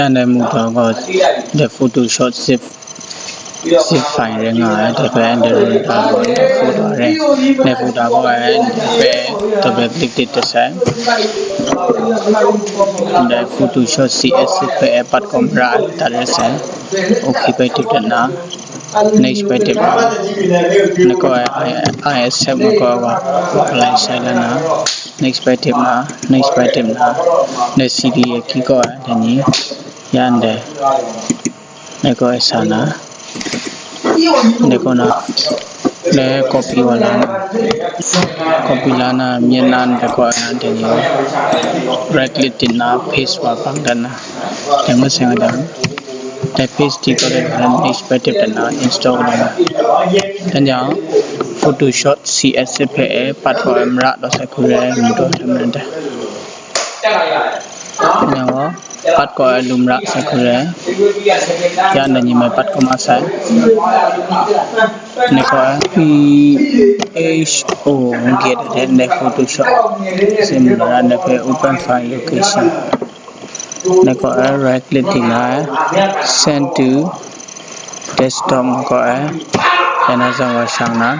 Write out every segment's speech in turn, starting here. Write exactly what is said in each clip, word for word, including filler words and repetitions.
Ya ndai mu taw gaw, the Photoshop zip, zip file rai nga ai, dai hpe ndai rai nga ai, photo rai, ndai photo gaw ai, dai hpe double click tit dat sai. Ndai Photoshop C S zip hpe pat kaw mara dat rai sai. Okay hpe tip dat na, next hpe tip na, na gaw ai, I accept na gaw wa, wa apply sai la na, next hpe tip na, next hpe tip na, ndai C D A ki gaw ai, dai ni, ya ndai. Dai gaw ai sa na, dai gaw na, dai copy wa la na, copy la na, myen na, dai gaw ai na, dai ni, right click tit na, paste wa bang dat na, dai ngut seng ai dang, dai paste di gaw dai na, next hpe tip dat na, install na, dan jang, Photoshop C S hpe e, pat gaw ai mara daw sai hku rai, mu daw sai mara dai. Nang gaw, pat gaw ai lu mara sai hku rai. Ya ndai ni mai pat kaw ma sai. Nang gaw, P H O ngu get ai, ndai Photoshop. Sim mara, ndai hpe open file location. Nang gaw, right click tit na, send to desktop ngu gaw ai. Dai na zawn wa shang na.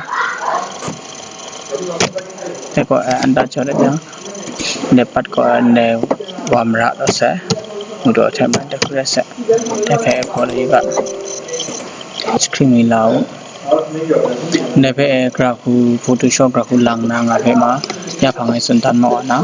Dai gaw ai, anda jaw dat jang, dai pat gaw ai, ndai wa mara daw sai, mu daw hte mara dai hku rai sai. Dai hpe ai hpaw lai ga, screen mi la u. Dai hpe ai, gara hku, Photoshop gara hku lang na nga hpe ma, ya hpang e tsun dan ma wa na.